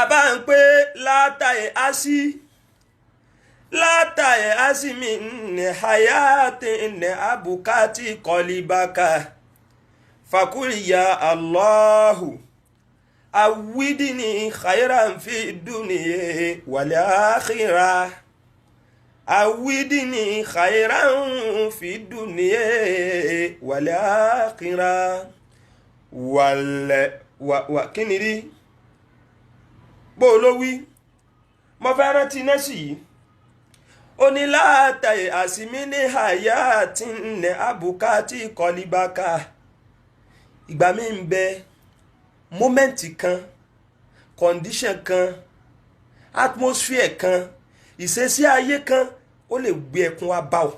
Àbá ń pé látàyè ásí, látàyè ásí mi ní hayati ní abukati kọlíbaka fakuli ya Allahu awidini khairan fi duniya wal akhirah, awidini khairan fi duniya wal akhirah wal wa wa kíni rí bó o ló wí. Mo fẹ́ rántí nẹ́sì yìí. Ó ní látàyè àsìmí ní àyà tí ń nẹ àbùkátì kọlíbákà. Ìgbà mi ń bẹ, moment kan, condition kan, atmosphere kan, ìṣesí ayé kan, ó lè gbé ẹkún wá bá ọ.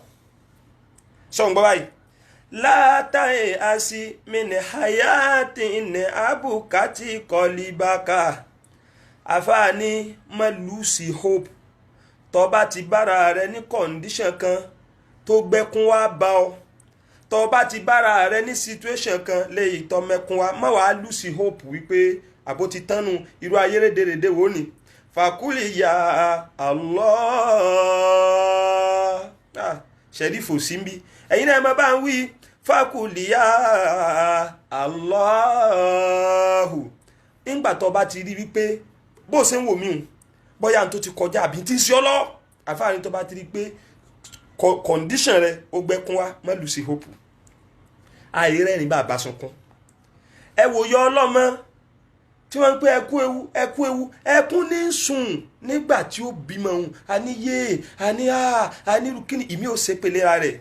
Sọ̀n gbọ́ báyìí: látàyè àsìmí ní àyà tí ń nẹ àbùkátì kọlíbákà. Àfààní má lose hope. Tó bá ti bára rẹ ní condition kan tó gbẹ́kún wá bá ọ, tó bá ti bára rẹ ní situation kan léyìí tó mẹ́kún wá, má wàá lose hope wípé àbó ti tánu, irú ayé rédèrèdè wò ni. Fàkúlì ya Allah. Ah, ṣẹ̀rífò síbí, ẹ̀yin náà ẹ máa bá ń wí: fàkúlì ya Allahu. Nígbà tó bá ti rí wípé bó ṣe ń wò mí o, bóyá n tó ti kọjá àbí tí ń ṣe ọ lọ, àfáàní tó bá ti rí pé condition rẹ ó gbẹ́kún wá, má lose hope. Àìrẹ́rìn bàbá sunkún. Ẹ wò yọ ọlọ́mọ tí wọ́n ń pé ẹkú ewu, ẹkú ewu, ẹkún ní sùn nígbà tí ó bímọ òun. Àní yé, àní à, àní kíni ìmí ò ṣe pèlera rẹ̀.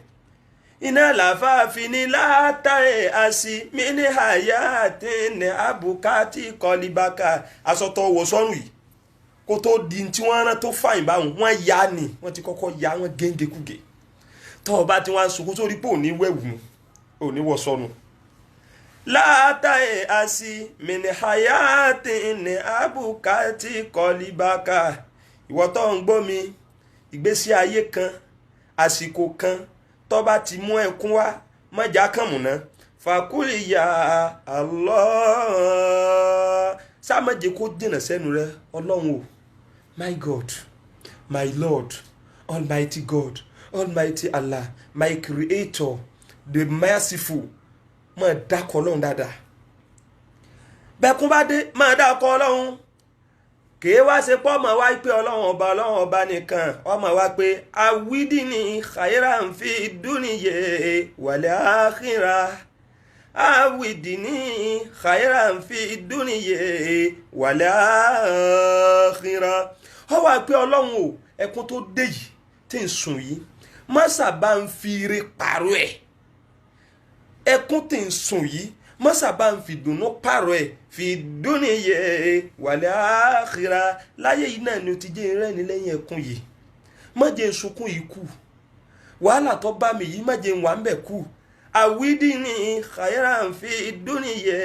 Iná làfáàfin ní látàrí àsì mí ní àyà àti ní àbùkátì kọlíbákà. Aṣọ tó wọ sọ́rùn yìí, kó tó di tí wọ́n rán tó fàyìn báwọn, wọ́n ya ni, wọ́n ti kọ́kọ́ ya wọ́n géńgékúgé. Tọ́ ọ bá tí wọ́n á sunkún sórí pé òní wẹ̀wù mu, òní wọ̀ sọnù. Látàrí àsì mí ní àyà àti ní àbùkátì kọlíbákà. Ìwọ tó ń gbọ́ mi, ìgbésí ayé kan, àsìkò kan tó bá ti mú ẹkún wá, mọ̀já kàn múná. Fàkúlì ya Allah, sáàmọ̀jẹ̀ kó dènà sẹ́nu rẹ. Ọlọ́run o, my God, my Lord, Almighty God, Almighty Allah, my Creator, the merciful. Máa dákọ̀ Ọlọ́run dáadáa. Bẹ́kún bá dé, máa dákọ̀ Ọlọ́run. Kèé wá ṣe pọ́ ọmọ wa pé Ọlọ́run ọba, Ọlọ́run ọba nìkan. Ọmọ wa pé awídìní khairan fi dúnìyẹ wal akhirah, awídìní khairan fi dúnìyẹ wal akhirah. Ọ wá pé Ọlọ́run o, ẹkún tó dé yìí tí ń sùn yìí, má sábà ń fi ire pààrọ̀ ẹ̀. Ẹkún tí ń sùn yìí, má sábà ń fi dùnnú pààrọ̀ ẹ̀. Fi dúnìyẹ wal akhirah. Láyé yìí náà ni o ti jẹ́ rẹ́ni lẹ́yìn ẹkún yìí. Má jẹ́ sunkún yìí kú. Wàhálà tó bá mi yìí, má jẹ́ wà ń bẹ̀ kú. Àwídìní khairan fi dúnìyẹ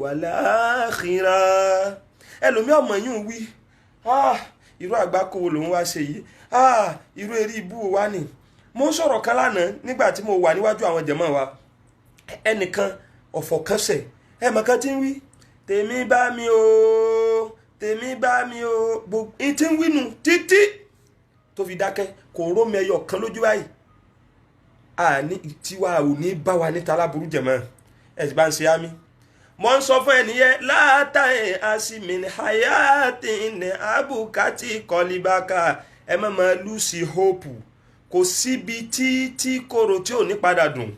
wal akhirah. Ẹlòmíì ọmọ yìí ń wí, "Ah, irú àgbákò wo lòun wá ṣe yìí? Ah, irú eré ibú wo wá ni?" Mo ń sọ̀rọ̀ kan lánàá nígbà tí mo wà níwájú àwọn jẹ̀mọ́ wa. Ẹnìkan ọ̀fọ̀ kan ṣẹ̀, ẹ mọ̀ kan tí ń wí: "Tèmi bá mi o, tèmi bá mi o." Gbogbo n tí ń wínú títí tó fi dákẹ́, kò rómi ẹyọ kan lójú báyìí. Àní tiwa ò ní bá wa níta láburú. Jẹ̀mọ́ ẹ sì bá ń ṣe àmì. Mo ń sọ fún ẹnìyẹn: látàrí àsìmìn hayati ní abukati kọlíbákà. Ẹ má máa lose hope. Kò síbi tí tí kòrò tí ò ní padà dùn.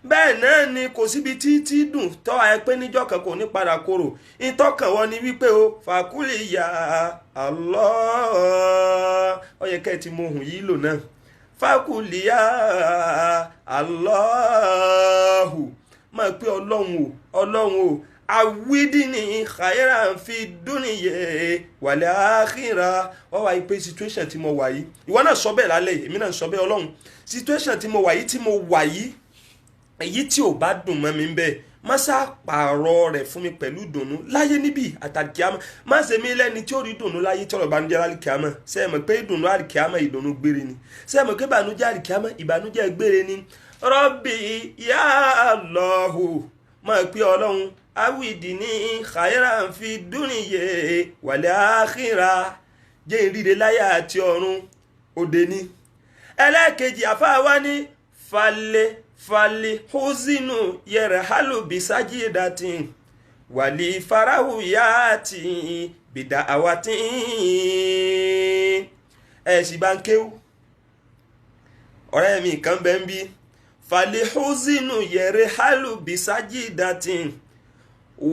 Bẹ́ẹ̀ náà ni kò síbi tí tí dùn tọ́ ẹ pé níjọ́ kan kò ní padà korò. Ìtọ́kàn wọn ni wípé o fàkúlì ya Allah. Ó yẹ kẹ́ ẹ ti mọ ohun yìí lò náà. Fàkúlì ya Allahu, máa pé Ọlọ́run o, Ọlọ́run o, awídìní khairan fi dúnìyẹ wal akhirah. Wọ́n wá pé situation tí mo wà yìí, ìwọ náà sọ bẹ́ẹ̀ lálẹ́ yìí, èmi náà sọ bẹ́ẹ̀: Ọlọ́run, situation tí mo wà yìí, tí mo wà yìí, èyí tí ò bá dùn mọ́ mi bẹ́ẹ̀, má sá pààrọ̀ rẹ̀ fún mi pẹ̀lú dùnnú láyé níbí àtàkìámọ́. Má ṣe mí lẹ́ni tí ó rí dùnnú láyé tí ọ̀rọ̀ ìbànújẹ́ àlìkìámọ́. Ṣé ẹ mọ̀ pé ìdùnnú àlìkìámọ́, ìdùnnú gbére ni? Ṣé ẹ mọ̀ pé ìbànújẹ́ àlìkìámọ́, ìbànújẹ́ gbére ni? Rọ́bì ya Allahu, máa pé Ọlọ́run. Awìdí ní khairan fi dúnìyẹ wàlẹ̀ àkhírà, jẹ́ ìríre láyé àti ọ̀run. Òde ní ẹlẹ́ẹ̀kejì, àfáà wa ní falẹ̀ falẹ̀ húzínù yẹrẹ hálùbí sájídàtì wàlí farahu yáàtì bìdà àwàtì. Ẹ̀ sì bá ń kéwú, ọ̀rẹ́ mi kan bẹ́ẹ̀ ń bí falẹ̀ húzínù yẹrẹ hálùbí sájídàtì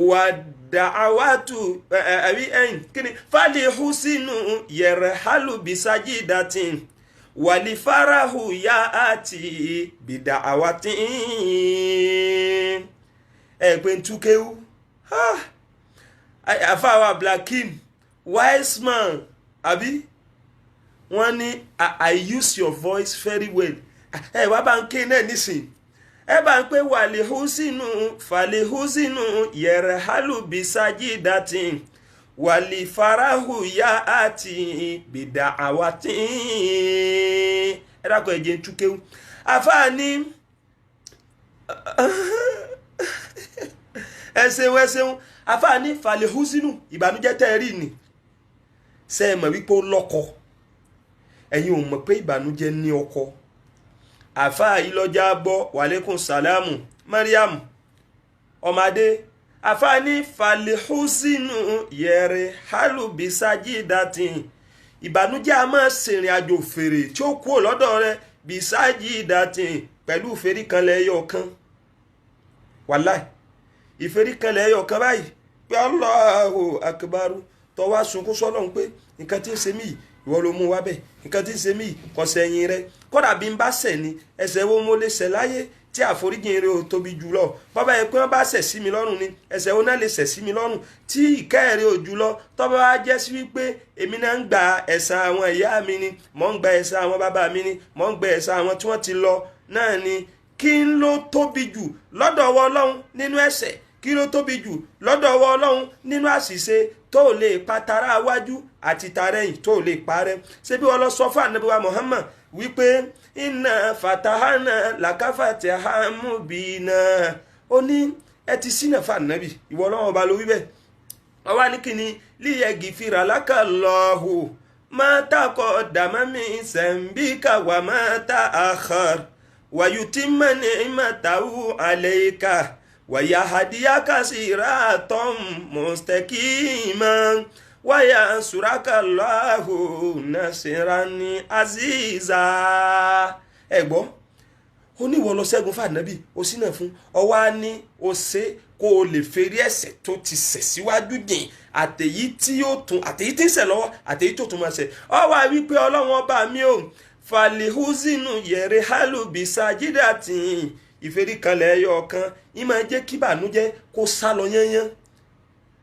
wàdàwàtú ẹ̀ẹ́dì ẹ̀yìn kíni falẹ̀ húzínù yẹrẹ hálùbí sájídàtì wàlífàràhù yá àti bìdà àwàtí. Ẹ pé ń túkéwú, àfàwà Blakim wise man, àbí wọ́n ní I use your voice very well. Ẹ wá bá ń ké náà nísìn, ẹ bá ń pé wàlíhùsínú fàlíhùsínú yẹrẹ hálùbísájídàtì wàlífàràhù yá àti bìdà àwàtí. Ẹ dákọ̀, ẹ̀jẹ̀ ń túkéwú. Àfáà ní ẹ ṣeun, ẹ ṣeun. Àfáà ní fàlíhùsínú, ìbànújẹ́ tẹ́ ẹ rí ni, ṣe é mọ̀ wípé ó lọ́kọ? Ẹ̀yin ò mọ̀ pé ìbànújẹ́ ní ọkọ. Àfáà yìí lọ́jà gbọ́. Wàlékún sàlámù, Mariam ọmọdé. Àfáà ní falihusinu yẹrẹ halubisajidatin, ìbànújẹ́ a máa ṣèrìn àjò fèrè tí ó kúrò lọ́dọ̀ rẹ, bisajidatin, pẹ̀lú ìferíkanlẹ̀ ẹyọ kan. Wàláì, ìferíkanlẹ̀ ẹyọ kan báyìí pé Allahu akbaru, tó wá sunkún sọ́lọ́run pé nǹkan tí ń ṣe mí yìí, ìwọ ló mú wá bẹ́ẹ̀. Nǹkan tí ń ṣe mí yìí, kò sẹ́yìn rẹ. Kódà bí n bá ṣẹ̀ ni, ẹ̀ṣẹ̀ wo mo lè ṣẹ̀ láyé tí àforíjìn rẹ ò tóbi jù lọ? Bọ́bá yẹ pé wọ́n bá ṣẹ̀ sí mi lọ́rùn ni, ẹ̀ṣẹ̀ wo náà lè ṣẹ̀ sí mi lọ́rùn tí ìkẹ́ rẹ ò jù lọ? Tọ́ba wá jẹ́ sí wípé èmi náà ń gba ẹ̀san àwọn ìyá mi ni, mò ń gba ẹ̀san àwọn bàbá mi ni, mò ń gba ẹ̀san àwọn tí wọ́n ti lọ náà ni, kí n ló tóbi jù lọ́dọ̀ ọwọ́ Ọlọ́run nínú ẹ̀ṣẹ̀? Kí ló tóbi jù lọ́dọ̀ ọwọ́ Ọlọ́run nínú àṣìṣe tó lè pa tara wájú àti tarẹ́yìn, tó lè parẹ́? Ṣé bí wọ́n lọ sọ fún ànábì wa Muhammad wípé inna fatahana làkàfàtì hamubina? Ó ní ẹ ti sínà fún ànábì, ìwọ Ọlọ́run ọba ló wí bẹ́ẹ̀. Ọwọ́ ní kíni líyẹ̀gì fìrà lákàlọ́hù máa takọ̀ dàmẹ́mí sẹ̀ǹbíkà wà máa ta àkàr wàyùtí mẹ́ni mẹ́tàwù àlẹ́kà wàyàhàdíyàkà síràtọ̀m mùsítẹ́kìmá wàyà sùràkàlọ́hù nàṣírání aziza. Ẹ gbọ́, ó ní ìwọ lọ ṣẹ́gun fànàbì, ó sì náà fún ọwọ́ á ní ó ṣe kó o lè ferí ẹ̀ṣẹ̀ tó ti ṣẹ̀ síwájú jìn, àtèyí tí yóò tún, àtèyí tí ń ṣẹ̀ lọ́wọ́, àtèyí tó tún máa ṣẹ̀. Ọ wá wípé Ọlọ́run ọba mi ò falihuzinu yẹrẹ halubi sajidati, ìferíkanlẹ̀ ẹyọ kan yìí máa jẹ́ kí ìbànújẹ́ kó sá lọ yányán.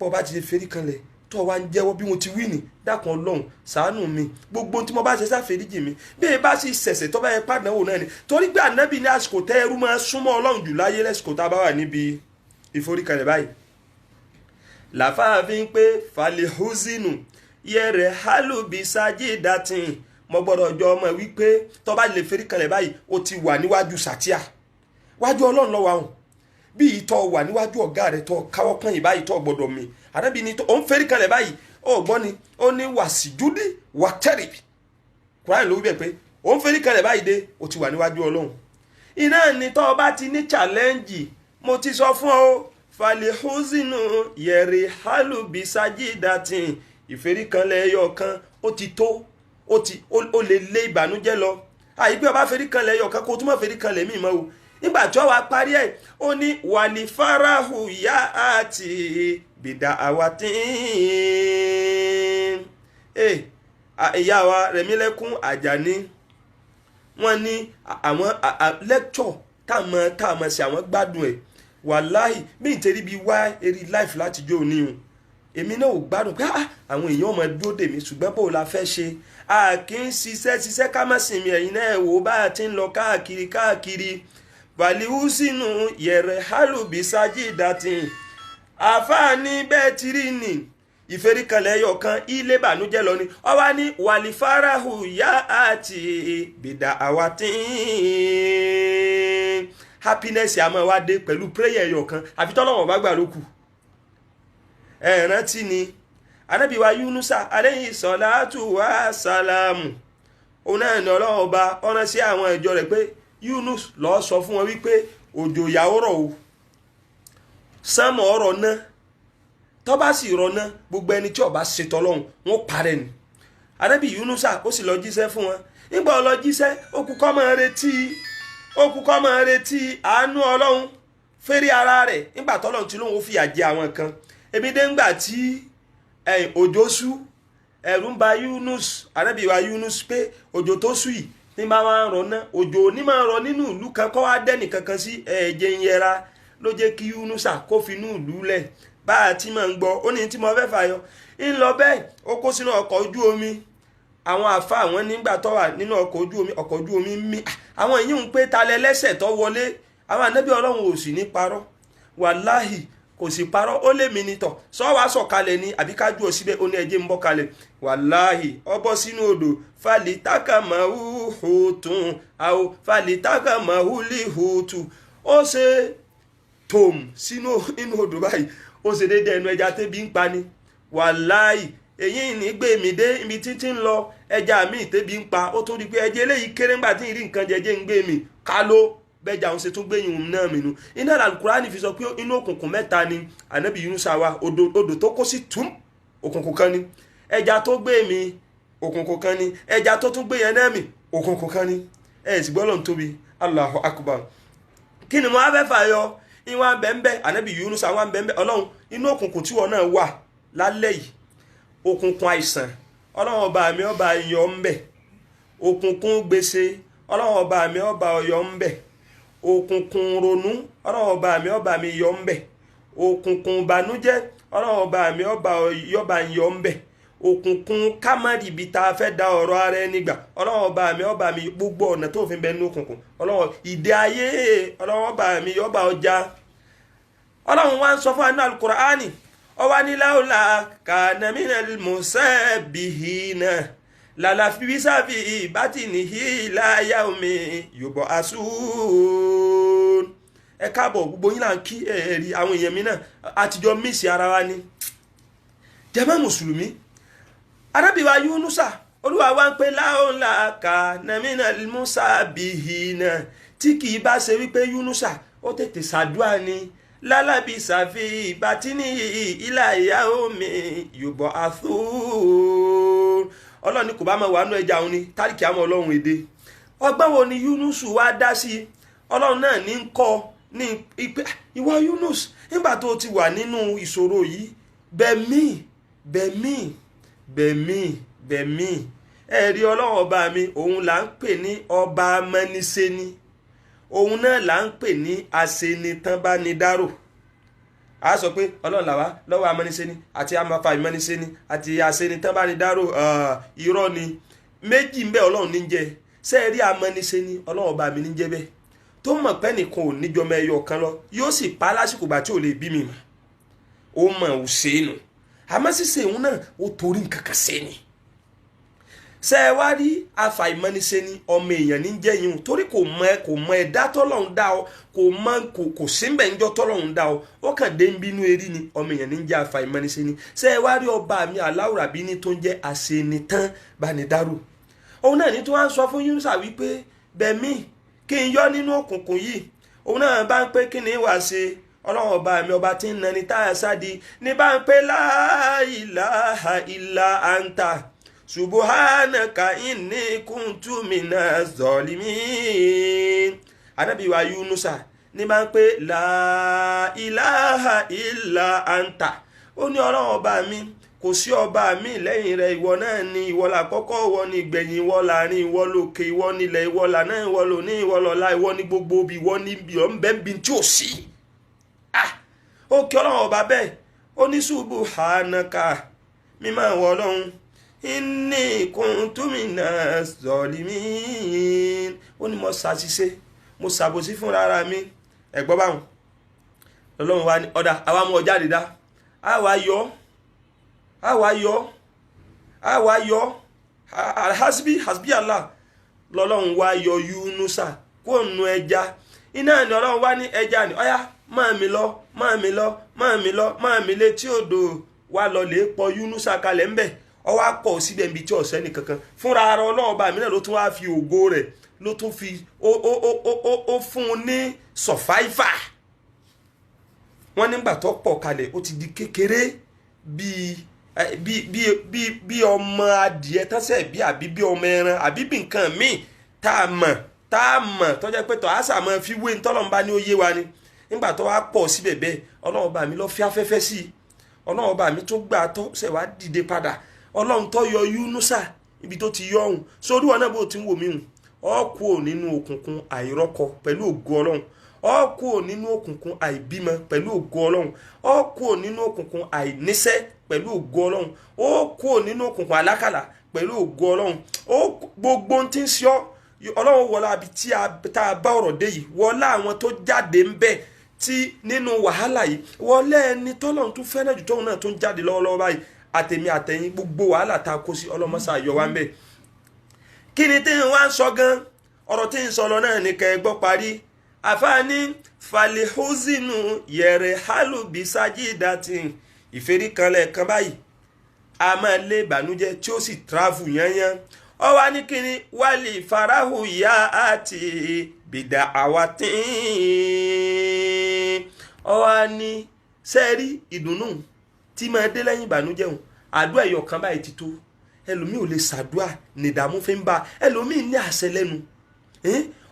Bọ́ bá ti lè feríkanlẹ̀, tó wá ń jẹ́wọ́ bí mo ti wí ní, dákun Ọlọ́run, ṣàánú mi, gbogbo tí mo bá ṣe, ṣàforíjì mi. Bí e bá sì ṣẹ̀ṣẹ̀ tó bá yẹ pàdánwò náà ni, torí pé ànábì ní àsìkò tẹ́ ẹrú máa súnmọ́ Ọlọ́run jù láyé lẹ́sìkò tá a bá wà níbi ìforíkanlẹ̀ báyìí. Làfáàfin pé falihuzinu yẹrẹ halubi sajidatin, mo gbọ́dọ̀ jọ ọmọ wípé tó bá lè feríkanlẹ̀ báyìí, ó ti wà níwájú sàtíà, wájú Ọlọ́run lọ́wọ́ àwọn bí ìtọ́ wà níwájú ọ̀gá rẹ̀ tó káwọ́ pọ́n báyìí tó gbọ́dọ̀ mi. Ànábì ní ó ń ferí kanlẹ̀ báyìí, ó gbọ́ ni, ó ní wàsíjúdí wàtẹ́rìbì. Kùránì ló wí bẹ́ẹ̀ pé ó ń ferí kanlẹ̀ báyìí dé, ó ti wà níwájú Ọlọ́run. Iná ni tó o bá ti ní challenge, mo ti sọ fún ọ, falihuzinu yẹ̀rì halubi sajidatin, ìferíkanlẹ̀ ẹyọ kan ó ti tó, ó ti ó lè lé ìbànújẹ́ lọ. Àyípẹ́ ọba feríkanlẹ̀ ẹyọ kan, kó o tún mọ̀ feríkanlẹ̀ míì mọ́ o. Nígbà tí wọ́n wá parí ẹ̀, ó ní wàlífàràhù yá àti bìdà àwàtí. Ìyá wa Rẹ̀mílẹ́kún Àjàní, wọ́n ní àwọn lecture táàmọ̀ sí, àwọn gbádùn ẹ̀. Wàláhì, bí n tẹ́rí bí wá eré life láti jó ní o, èmi náà ò gbádùn pé àwọn èèyàn ọmọ dúró dè mí, ṣùgbọ́n bó la fẹ́ ṣe, a kì í ṣiṣẹ́ ṣiṣẹ́ ká má sinmi. Ẹ̀yin náà wò bá a ti ń lọ káàkiri káàkiri. Wàlíhùsínú yẹ̀rẹ̀ hálùbí sájídàtì, àfáàní bẹ́ẹ̀ ti rí ni, ìferíkanlẹ̀ ẹyọ kan ilé bànújẹ́ lọ ni. Ọwá ní wàlífàràhù yá àti bìdà àwàtí, happiness àmọ́ wá dé pẹ̀lú prayer ẹyọ kan, àfi tọ́lọ́wọ̀n bá gbà ló kù. Ẹ rántí ni Ànábì wa Yunusa aleyhi salatu wa salamu, òun náà ní Ọlọ́run ọba ọ̀ràn sí àwọn ìjọ rẹ̀ pé Yunus lọ́ọ́ sọ fún wọn wípé òjò ìyàwó rọ̀ o, sánmọ̀ ọ̀rọ̀ náà, tó bá sì rọ̀ náà, gbogbo ẹni tí ó bá ṣètò Ọlọ́run wọn parẹ́ ni. Ànábì Yunusa ó sì lọ jíṣẹ́ fún wọn. Nígbà ó lọ jíṣẹ́, ó kú kó máa retí, ó kú kó máa retí àánú Ọlọ́run fẹ́rí ara rẹ̀. Nígbà tọ́lọ́run tí lóun ó fìyà jẹ àwọn kan, ebi dé ńgbà tí òjò sú, ẹ̀rù ń ba Yunus, Ànábì wa Yunus, pé òjò tó sú yìí ní máa wá ń rọ̀ ná, òjò ní máa rọ̀ nínú ìlú kan kọ́ wá dẹ́nì kankan sí ẹ̀ẹ́dẹ̀ ń yẹra ló jẹ́ kí Yunusa kó fi inú ìlú lẹ̀. Bá a ti máa ń gbọ́, ó ní tí mo fẹ́ fàyọ ń lọ bẹ́ẹ̀, ó kó sínú ọkọ̀ ojú omi. Àwọn àfa àwọn nígbà tó wà nínú ọkọ̀ ojú omi, ọkọ̀ ojú omi ń mí. Àwọn yìí ń pé talẹ̀ lẹ́sẹ̀ tó wọlé. Àwọn ànábì Ọlọ́run ò sì ní parọ́, wàláhì kò sì parọ́. Ó lé mi nítọ̀ sọ wá sọ̀kalẹ̀ ni àbí kájú ò síbẹ̀, ó ní ẹjẹ́ ń bọ́ kalẹ̀. Wàláhì ó bọ́ sínú odò. Fàlítàkàmọ́hù hùtùn àwò fàlítàkàmọ́hù lìhùtù, ó ṣe tòm sínú inú odò báyìí, ó ṣe déédéé ẹnu ẹja tẹ́bi ń pa ni. Wàláhì èyí ní gbé mi dé ibi títí ń lọ, ẹja mi tẹ́bi ń pa, ó tún rí i pé ẹjẹ eléyìí kéré ńgbà tí ń rí nǹkan jẹjẹ ń gbé mi ká ló bẹ́jà òun ṣe tún gbé yìnyín náà mi nu. Iná Al-Kùránì fi sọ pé inú òkùnkùn mẹ́ta ni Ànábì Yunusa wa. Odò tó kó sí túm, òkùnkùn kan ni. Ẹja tó gbé mi, òkùnkùn kan ni. Ẹja tó tún gbé yẹn náà mi, òkùnkùn kan ni. Ẹ sì gbọ́ lọ́n tóbi, Allahu Akbar. Kí ni mo á fẹ́ fàyọ? Ìwọ̀n bẹ́ńbẹ́ Ànábì Yunusa wà bẹ́ńbẹ́. Ọlọ́run, inú òkùnkùn tí wọn náà wà lálẹ́ yìí, òkùnkùn àìsàn, Ọlọ́run ọba mi ọba yọ ń bẹ̀. Òkùnkùn gbèsè, Ọlọ́run ọba mi ọba yọ ń bẹ̀. Òkùnkùn ronú, Ọlọ́run ọba mi ọba mi yọ ń bẹ̀. Òkùnkùn ìbànújẹ́, Ọlọ́run ọba mi ọba yọba yọ ń bẹ̀. Òkùnkùn kámárì ibi tá a fẹ́ da ọ̀rọ̀ ara ẹni gbà, Ọlọ́run ọba mi ọba mi, gbogbo ọ̀nà tó fi bẹ nínú òkùnkùn, Ọlọ́run ìdè ayé, Ọlọ́run ọba mi ọba ọjà. Ọlọ́run wa ń sọ fún anú Al-Qur'ani, ọwá ní láwùlà kànámínà musabbihina lálàfíwísàfì ìbátìníhì láyà omi yòbọ̀ àsùn. Ẹ káàbọ̀, gbogbo yín là ń kí. Ẹ̀ẹ́rì àwọn èèyàn mi náà, àtijọ́ mísì ara wa ni. Jàmá mùsùlùmí, Ànábì wa Yunusa, Olúwa wa ń pè láwùlà kànámínà musabbihina, tí kì í bá ṣe wípé Yunusa ó tètè ṣàdúrà ni, lálábì sàfi ìbátínì ilà ìyá omi yòbọ̀ àthúr, Ọlọ́run kò bá máa wà nú ẹja òun ni tálíkì àmọ́ Ọlọ́run èdè. Ọgbọ́n wo ni Yunusu wá dá sí? Ọlọ́run náà ní ń kọ́ ní ìpè ìwọ Yunus, nígbà tó ti wà nínú ìṣòro yìí, bẹ̀mí bẹ̀mí bẹ̀mí bẹ̀mí. Ẹ̀rí Ọlọ́run ọba mi, òun là ń pè ní ọba amẹ́nisẹ́ni, òun náà là ń pè ní aṣenitánbánidárò. A sọ pé Ọlọ́run làwá lọ́wọ́ amẹ́nisẹ́ni àti amafa ìmẹ́nisẹ́ni àti aṣenitánbánidárò. Irọ́ ni, méjì ń bẹ Ọlọ́run ní jẹ. Ṣé ẹ rí amẹ́nisẹ́ni? Ọlọ́run ọba mi ní jẹ́ bẹ́ẹ̀, tó mọ̀ pé nìkan ò níjọmọ ẹyọ kan lọ, yóò sì pa lásìkò gbà tí ò lè bí mi mọ̀. Ó mọ̀ ò ṣe é nù, àmọ́ ṣíṣe òun náà ó torí nǹkan kan ṣe ni. Ṣé ẹ wá rí afàìmọ́nisẹ́ni? Ọmọ èèyàn ní jẹ́ yín, torí kò mọ ẹ, kò mọ ẹ̀dá tọ́lọ́run dá ọ, kò mọ kò síbẹ̀ ńjọ́ tọ́lọ́run dá ọ, ó kàn dé ń bínú erí ni. Ọmọ èèyàn ní jẹ́ afàìmọ́nisẹ́ni. Ṣé ẹ wá rí ọba mi aláwùrábí ní tó ń jẹ́ àṣenitán bánidárò? Òun náà ní tí wọ́n á sọ fún Yunusa wípé bẹ̀mí kí n yọ nínú òkùnkùn yìí. Òun náà bá ń pé kí ni wàá ṣe? Ọlọ́run ọba mi, ọba tí ń nani táyà sádi ní bá ń pé la ilaha illa anta subuhanaka inni kuntu minaz zalimin. Ànábì wa Yunusa ní bá ń pé la ilaha illa anta, ó ní Ọlọ́run ọba mi, kò sí ọba mi lẹ́yìn rẹ̀, ìwọ náà ni, ìwọ làkọ́kọ́, ìwọ ni ìgbẹ̀yìn, ìwọ láàrin, ìwọ lókè, ìwọ nílẹ̀, ìwọ lànà, ìwọ lóní, ìwọ lọ́la, ìwọ ní gbogbo bí, ìwọ ní bí ọ̀nbẹ́nbi tí ò sí. Ó kí Ọlọ́run ọba bẹ́ẹ̀, ó ní subuhanaka, mímọ́ ìwọ Ọlọ́run, inni kuntu minaz zalimin. Ó ní mo ṣàṣìṣe, mo ṣàbòsí fúnra ara mi. Ẹ̀gbọ́n báwọn Ọlọ́run wa ní ọ̀dà àwa mú ọ jáde dá, àwa yọ, àwa yọ, àwa yọ. Hasbi hasbi Allah, lọ́lọ́run wá yọ Yunusa kó nu ẹja iná ni. Ọlọ́run wá ní ẹja ni ọ̀yá Máa mi lọ, máa mi lọ, máa mi lọ, máa mi létí odò, wá lọ lè pọ Yúnúsà kalẹ̀ ńbẹ̀. Ọwọ́ akọ̀ síbẹ̀ níbi tí ọ̀sẹ́ nìkankan fúnra ara Ọlọ́run bá mi náà ló tún wá fi ògo rẹ̀, ló tún fi ó fún un ní sọ̀fáìfà. Wọ́n nígbà tó pọ̀ kalẹ̀, ó ti di kékeré bíi bí ọmọ adìẹ tánṣẹ́ bí, àbí bí ọmọ ẹran, àbí bí nǹkan míì tá a mọ̀ tó jẹ́ pé tọ́ àṣà máa fi wé ntọ́lọ́run ní ó yé wa ni. Nígbà tó wá pọ̀ síbẹ̀ bẹ́ẹ̀, Ọlọ́run bá mi lọ fi afẹ́fẹ́ sí i. Ọlọ́run bá mi tó gbà tọ́ ṣẹ̀ wá dìde padà. Ọlọ́run tó yọ Yúnúsà ibi tó ti yọ ọ̀hún sórí wọn náà, bó ti ń wò mí hùn, ọ kúrò nínú òkùnkùn àìrọ́kọ pẹ̀lú ògo Ọlọ́run, ọ kúrò nínú òkùnkùn àìbímọ pẹ̀lú ògo Ọlọ́run, ọ kúrò nínú òkùnkùn àìníṣẹ́ pẹ̀lú ògo Ọlọ́run, ó kúrò nínú òkùnkùn àlákàlà pẹ̀lú ògo Ọlọ́run. Ó gbogbo ohun tí ń ṣe ọ́, Ọlọ́run wọlá àbí tí a bá ọ̀rọ̀ dé yìí, wọlá àwọn tó jáde ń bẹ̀ tí nínú wàhálà yìí, wọlé ẹni tọ́lọ́run tún fẹ́ràn jù tóun náà tó ń jáde lọ́wọ́lọ́wọ́ báyìí, àtèmi àtẹ̀yìn, gbogbo wàhálà tá a kó sí, ọlọ́mọṣà yọ wá ń bẹ̀. Kí ni tí ń wá ń sọ gan? Ọ̀rọ̀ tí ń sọ lọ náà ní kẹ́ ẹ gbọ́ parí. Àfáàní falihuzinu yẹrẹ halubi sajidati, ìferíkanlẹ̀ kan báyìí a máa lé ìbànújẹ́ tí ó sì travel yányán. Ọ wá ní kíni wálé farahu ya àti bìdà àwàtín. Ọ wá ní sẹ́ẹ̀rí ìdùnnú tí máa dé lẹ́yìn ìbànújẹ́ òun, àdúrà ẹ̀yọ̀ kan báyìí ti tó. Ẹlòmíì ò lè ṣàdúrà, nìdààmú fi ń bá ẹlòmíì ní àṣẹ lẹ́nu.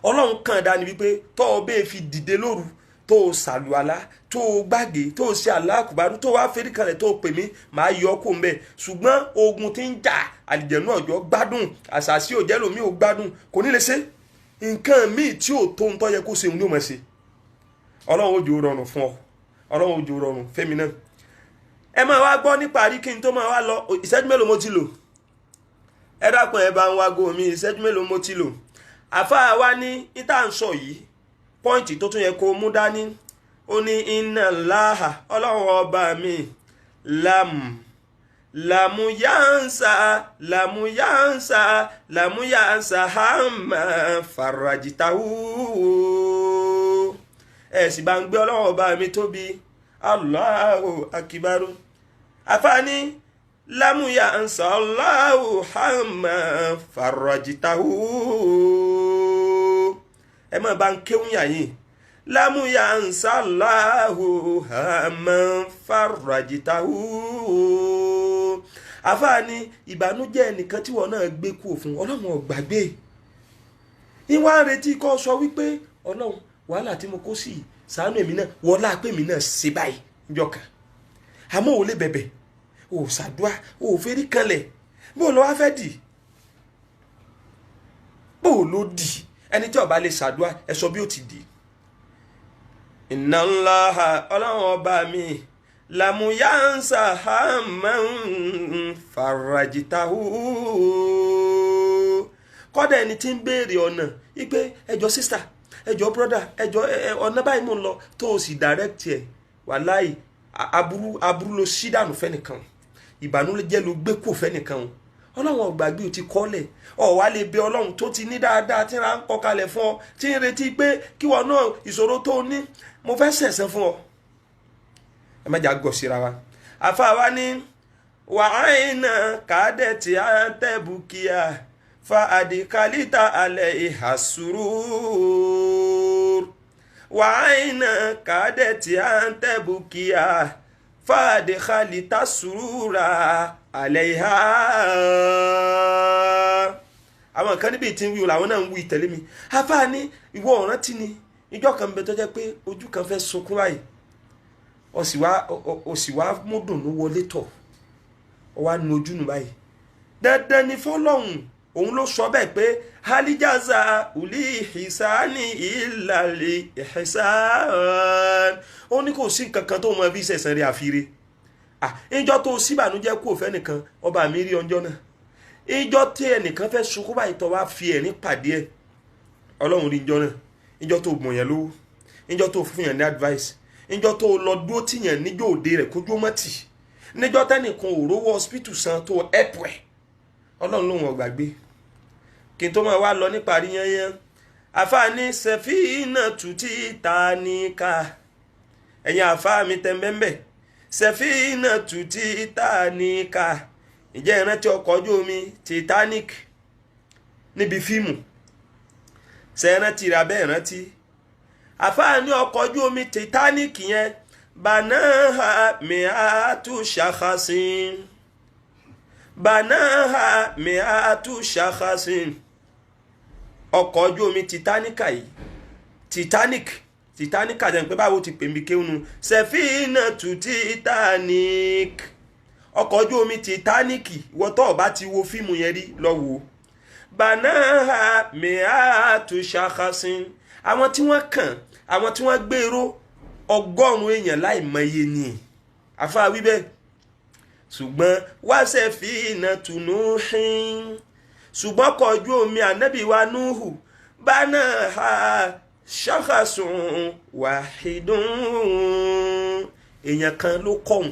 Ọlọ́run kàn dá ni wípé tọ́ ọ bẹ́ẹ̀ fi dìde lóru, tó o ṣàlùwàlá, tó o gbàgé, tó o ṣe aláàkúbárú, tó o wá fẹ́rí kalẹ̀, tó o pè mí, màá yọ ọ́ kó ń bẹ̀. Ṣùgbọ́n ogun tí ń jà, àlìjẹ̀nú ọ̀jọ́ gbádùn, àṣàṣì òjẹ́ lòmíì ò gbádùn, kò ní lè ṣe nǹkan míì tí ò tó ń tọ́ yẹ kó ṣe òun ní ò mọ̀ ṣe. Ọlọ́run ó jò rọrùn fún ọ, Ọlọ́run ó jò rọrùn fẹ́mi náà. Ẹ máa wá gbọ́ nípa àrí kí n tó máa wá lọ. Ìṣẹ́jú mélòó mo ti lò? Ẹ dákun, ẹ bá ń wá go mi. Ìṣẹ́jú mélòó mo ti lò? Àfáà wa ní ìta ń sọ yìí, point tó tún yẹ kó mú dání, ó ní iná láhà, Ọlọ́run ọba mi, làmúyánsá, làmúyánsá, làmúyánsá hàmà farajitahu. Ẹ sì bá ń gbé Ọlọ́run ọba mi tóbi, Allahu akibaru. Àfáàní lámúyánsá Allahu hàmà farajitahu. Ẹ má bá ń kéwìn yàyìn. Lámúyánsá Allahu hàmà farajitahu. Àfáàní ìbànújẹ́ ẹnìkan tí wọn náà gbé kú òfin, Ọlọ́run ò gbàgbé. Ìwà ń retí kó sọ wípé, Ọlọ́run, wàhálà tí mo kó sí, ṣàánú èmi náà, wọlá pé èmi náà ṣe báyìí níjọ́ kan. Àmọ́ ò lè bẹ̀bẹ̀, ò ṣàdúrà, ò fẹ́rí kanlẹ̀. Bó lọ wá fẹ́ dì? Bó ló dì? Ẹni tí ó bá lè ṣàdúrà, ẹ sọ bí ó ti dì. Inna Allaha, Ọlọ́run ọba mi, làmúyánsá hàmán farajitahu. Kọ́dà ẹni tí ń béèrè ọ̀nà wípé, ẹjọ́ sister, ẹjọ́ brother, ẹjọ́ ọ̀nà báyìí mò ń lọ, tó o sì direct ẹ̀, wàláì, aburú aburú ló ṣí dànù fẹ́nìkan, ìbànújẹ́ ló gbé kò fẹ́nìkan o. Ọlọ́run ọ̀gbàgbé ò ti kọ́lẹ̀ ọ̀ wá lè bẹ Ọlọ́run tó ti ní dáadáa tí ń ra ń kọ́ kalẹ̀ fún ọ, tí ń retí pé kíwọ náà ìṣòro tó ní, mo fẹ́ sẹ̀sán fún ọ. Ẹ má jà gọ̀ síra wa. Àfa wa ní wàhánà kàdẹ́tì àǹtẹ̀bùkìá fa àdìkálítà alẹ́ ìhà sùúrù. Wàhánà kàdẹ́tì àǹtẹ̀bùkìá fa àdìkálítà sùúrà alẹ́ ìhà. Àwọn kan níbi tí ń wí o, làwọn náà ń wí tẹ̀lé mi. Àfa ní ìwọ ọ̀ràn tí ni ìjọ kan bẹ tó jẹ́ pé ojú kan fẹ́ sunkún báyìí, ó sì wá mú dùnú wọlé tọ̀, ó wá nu ojú nù báyìí. Dandan ni fọlọ́hún, òun ló sọ bẹ́ẹ̀ pé halijaza uli ìsánì ìlàlẹ̀ ìsán. Ó ní kò sí nǹkan kan tó mọ bí sẹ̀sán rí àfire. Ìjọ tó síbànújẹ́ kú òfẹ́ nìkan, ọba mi rí ọjọ́ náà. Ìjọ tí ẹnìkan fẹ́ sunkún báyìí, tó wá fi ẹ̀rín pàdé ẹ̀, Ọlọ́run rí ìjọ náà. Ìjọ tó gbọ̀n yẹn lówó, ìjọ tó fún yẹn ní advice, ìjọ tó lọ dúró tìyàn níjọ́ òde rẹ̀ kójú ó mọ̀ tì, níjọ́ tẹ́nìkan ò rówó hospital san tó ẹ̀pù ẹ̀, Ọlọ́run lòun ò gbàgbé. Kí n tó máa wá lọ níparí yányán, àfààní sẹfínà tù tí ta ní ká. Ẹ̀yin àfáà mi tẹ́ńbẹ́ńbẹ́, sẹ̀fínà tù Titanica, ìjẹ́ ìrántí ọkọ̀ ojú omi Titanic níbi fíìmù? Ṣe é rántí rà bẹ́ẹ̀ rántí? Àfáà ní ọkọ̀ ojú omi Titanic yẹn, banaha miatu shakhasin, banaha miatu shakhasin. Ọkọ̀ ojú omi Titanic yìí, Titanic, Titanic àti pé báwo ti pè mí kéwọnù, sẹfínà tù Titanic, ọkọ̀ ojú omi Titanic. Ìwọ tó o bá ti wo fíìmù yẹn rí, lọ wò ó. Banaha miatu shakhasin, àwọn tí wọ́n kàn, àwọn tí wọ́n gbèrò, 100 èèyàn láì mọye ni, àfáà wí bẹ́ẹ̀. Ṣùgbọ́n wáṣẹ̀ fi iná tùnú hín, ṣùgbọ́n ọkọ̀ ojú omi ànábì wa Núhù, banaha ṣàkàsùn wàhídùn, èèyàn kan ló kọ̀hún.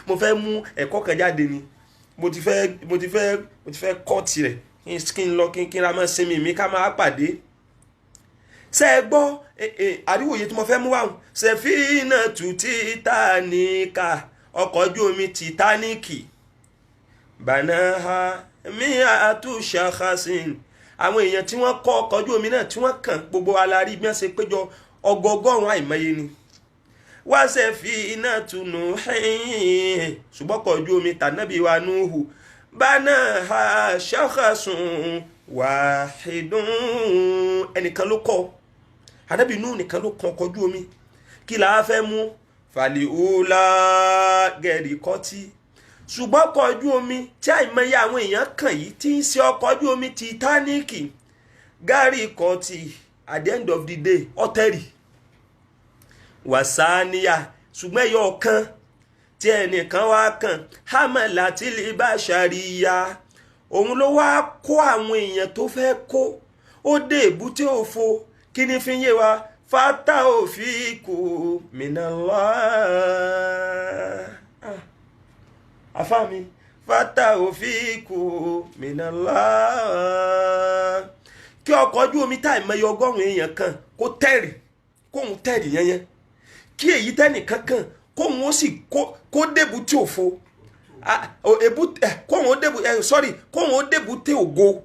Mo fẹ́ mú ẹ̀kọ́ kan jáde ni, mo ti fẹ́ kọ́ tirẹ̀ kí n lọ, kí n ra máa sinmi mi, ká máa pàdé. Ṣe é gbọ́ àríwòye tí mo fẹ́ mú wá? Sẹ̀fínà tù Titanica, ọkọ̀ ojú omi Titanic, banaha miatu shakhasin, àwọn èèyàn tí wọ́n kọ́ ọkọ̀ ojú omi náà tí wọ́n kàn, gbogbo alárí bí wọ́n ṣe péjọ, ọgọgọ́rùn àìmọye ni. Wá sẹ̀fínà tù Nuhin, ṣùgbọ́n ọkọ̀ ojú omi tànàbí wa Nuhu, banaha shakhasun wahidun, ẹnìkan ló kọ́, ànábì Nuhu nìkan ló kọ́ ọkọ̀ ojú omi. Kí la fẹ́ mú? Fàlìhùlà gẹ̀rì kọ́tí. Ṣùgbọ́n ọkọ̀ ojú omi tí àìmọye àwọn èèyàn kàn yìí, tí ń ṣe ọkọ̀ ojú omi Titanic, gárì kọ́tí, at the end of the day, ọ̀tẹ̀rì wàsáníyà. Ṣùgbọ́n ẹ̀yọ ọ̀kan tí ẹnìkan wá kàn, hamala tí lè bá ṣàríyá, òun ló wá kó àwọn èèyàn tó fẹ́ kó, ó dé èbúté òfo. Kí ni fi ń yé wa? Fata òfìkù minallah. Afá mi, fata òfìkù minallah. Kí ọkọ̀ ojú omi tá ìmọye 100 èèyàn kan kó tẹ̀rì, kóun tẹ̀rì yẹnyẹn, kí èyí tẹ́nìkan kan kóun ó sì kó débùté òfo, kóun ó débù, sorry, kóun ó débùté ògo,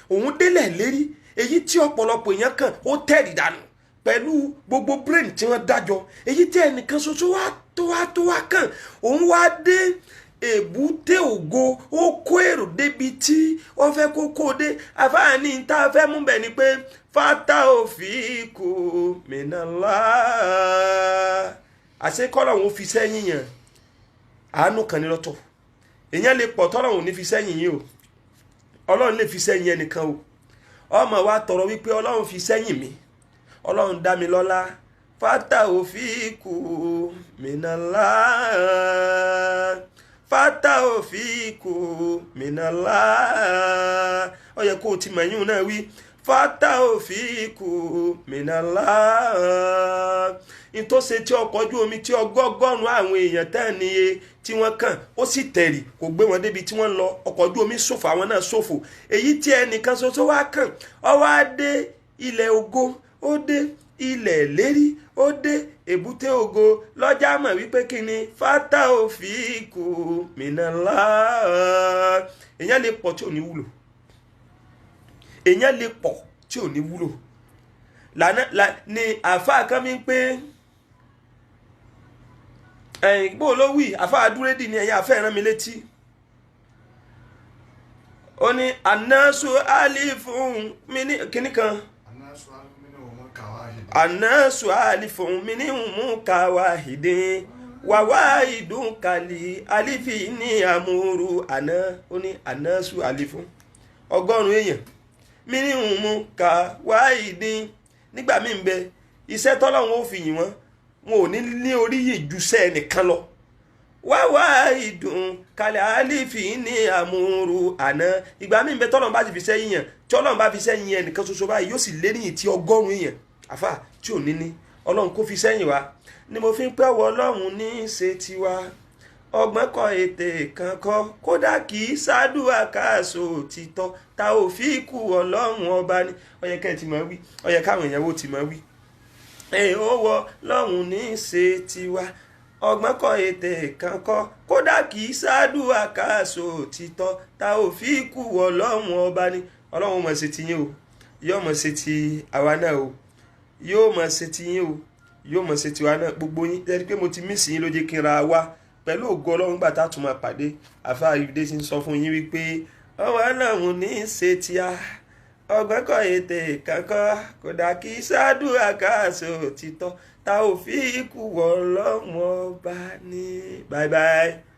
òun délẹ̀ lérí. Èyí tí ọ̀pọ̀lọpọ̀ èèyàn kan ó tẹ̀rì dànù pẹ̀lú gbogbo brain tí wọ́n dájọ́, èyí tí ẹnìkan ṣoṣo wá tó wá kàn, òun wá dé èbúté ògo, ó kó èrò débi tí wọ́n fẹ́ kó kó dé. Àfáàní tá a fẹ́ mú bẹ̀ ni pé fata òfìkù minallah. Àṣẹ kọ́lọ̀ òun fi sẹ́yìn yàn, àánú kan ní lọ́tọ̀. Èèyàn lè pọ̀ tọ́lọ̀ òun ní fi sẹ́yìn yìí o, Ọlọ́run lè fi sẹ́yìn ẹnìkan o. Ọmọ wa tọrọ wípé Ọlọ́run fi sẹ́yìn mi, Ọlọ́run dá mi lọ́lá. Fata òfìkù minallah, fata òfìkù minallah. Ó yẹ kó o ti mọ̀ yín náà wí, fata òfìkù minallah. Ìtòsí tí ọkọ̀ ojú omi tí ọgọ́gọ́rùn-ún àwọn èèyàn tẹ́ níye tí wọ́n kàn, ó sì tẹ̀rì, kò gbé wọn débi tí wọ́n ń lọ. Ọkọ̀ ojú omi ṣòfò, àwọn náà ṣòfò. Èyí tí ẹnìkan ṣoṣo wá kàn, ó wá dé ilẹ̀ ògo, ó dé ilẹ̀ lérí, ó dé èbúté ògo, lọ́jà mọ̀ wípé kí ni fata òfìkù minallah. Èèyàn lè pọ̀ tí ò ní wúlò, èèyàn lè pọ̀ tí ò ní wúlò. Lànà ni àáfàá kan mi ń pé ẹ̀yìn bó ló wí, àáfàá dúrédì ni. Ẹ̀yìn àfẹ́ rán mi létí, ó ní anasu alifun mi ní kíní kan. Anasu alifun mi ní mú kawahidin wàwá ìdún kàlí alifi ní àmúrú àná. Ó ní anasu alifun, 100 èèyàn, mi ní mú kawahidin. Nígbà míì ń bẹ, iṣẹ́ tọ́lọ́run ó fi yìn wọ́n, wọn ò ní ní oríyìn ju iṣẹ́ ẹnìkan lọ. Wáwá ìdùn kalẹ̀ àlìfì ní àmúrú àná. Ìgbà míì ń bẹ, tọ́lọ́run bá ti fi sẹ́yìn yàn, tí Ọlọ́run bá fi sẹ́yìn yẹn nìkan ṣoṣo báyìí, yóò sì lé níyìn tí 100 èèyàn àfà tí ò ní ní. Ọlọ́run kó fi sẹ́yìn wá ni mo fi ń pẹ́ wọ Ọlọ́run ní í ṣe tiwa. Ọgbọ́n kọ, ètè kan kọ, kódà kì í ṣáàdùà káàsó òtítọ́ ta ò fi kú, Ọlọ́run ọba ni. Ó yẹ kẹ́ ẹ ti máa wí, ó yẹ káwọn èèyàn wo ti máa wí. Èèwọ̀ lọ́hùn ní í ṣe tiwa. Ọgbọ́n kọ́, ètè kan kọ́, kódà kì í ṣáàdùà káàsó òtítọ́ tá ò fi kú ọlọ́run ọba ní. Ọlọ́run mọ̀ ṣe ti yín o, yóò mọ̀ ṣe ti àwa náà o, yóò mọ̀ ṣe ti yín o, yóò mọ̀ ṣe tiwa náà. Gbogbo yín lẹ́ni pé mo ti mí sí yín ló jẹ́ kí n ra wá pẹ̀lú ògo Ọlọ́run. Gbà tá a tún máa pàdé, àfa ìdè ti ń sọ fún yín wípé ọwọ́ ọlọ́run ní í ṣe tíá. Ọgbọ́n kọ́, ètè kankan, kódà kì í ṣáàdùà káàsó òtítọ́ tá ò fi kú ọlọ́run ọba ní. Bye bye.